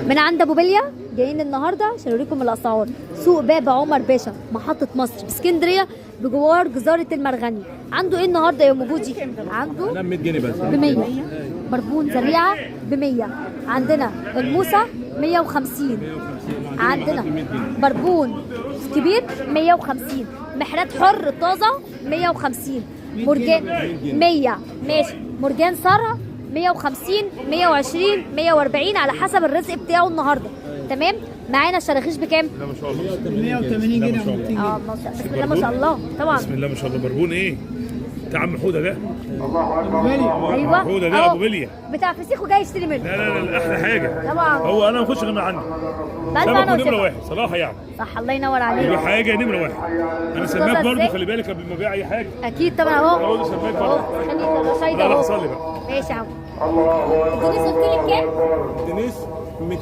من عند ابو بليا جايين النهارده عشان اوريكم الاسعار. سوق باب عمر باشا، محطة مصر باسكندريه، بجوار جزاره المرغني. عنده ايه النهارده يا ام بودي؟ عنده 100 جنيه بس. ب 100 بربون زريعه ب 100. عندنا الموسى 150. عندنا بربون كبير 150. محرات حر طازة 150. مرجان 100. ماشي. مرجان ساره 150، 120، 140 على حسب الرزق بتاعه النهارده. تمام. معانا الشراخيش بكام؟ لا ما شاء الله. 180 جنيه. لا ما شاء الله. اه ما شاء بسم الله ما شاء الله طبعا. بسم الله ما شاء الله. بربون ايه؟ بتاع عم حوده ده. ايوه حوده ده أهو. ابو بليه. بتاع فسيخ وجاي يشتري منه. لا لا لا، احلى حاجة طبعا. هو انا ما اخش غير من عنده. بألف سمك أنا نمره وشفا. واحد صراحة يعني. صح، الله ينور عليك. دي حاجة نمره واحد. انا سماك إزاي؟ برضه، خلي بالك قبل ما ابيع اي حاجة. اكيد طبعا اهو. اهو سماك برضه. اهو خلي الرشايده لا لا اهو. صلي بقى. ماشي يا عم. الدنيس قلت لي بكام؟ دنيس 200.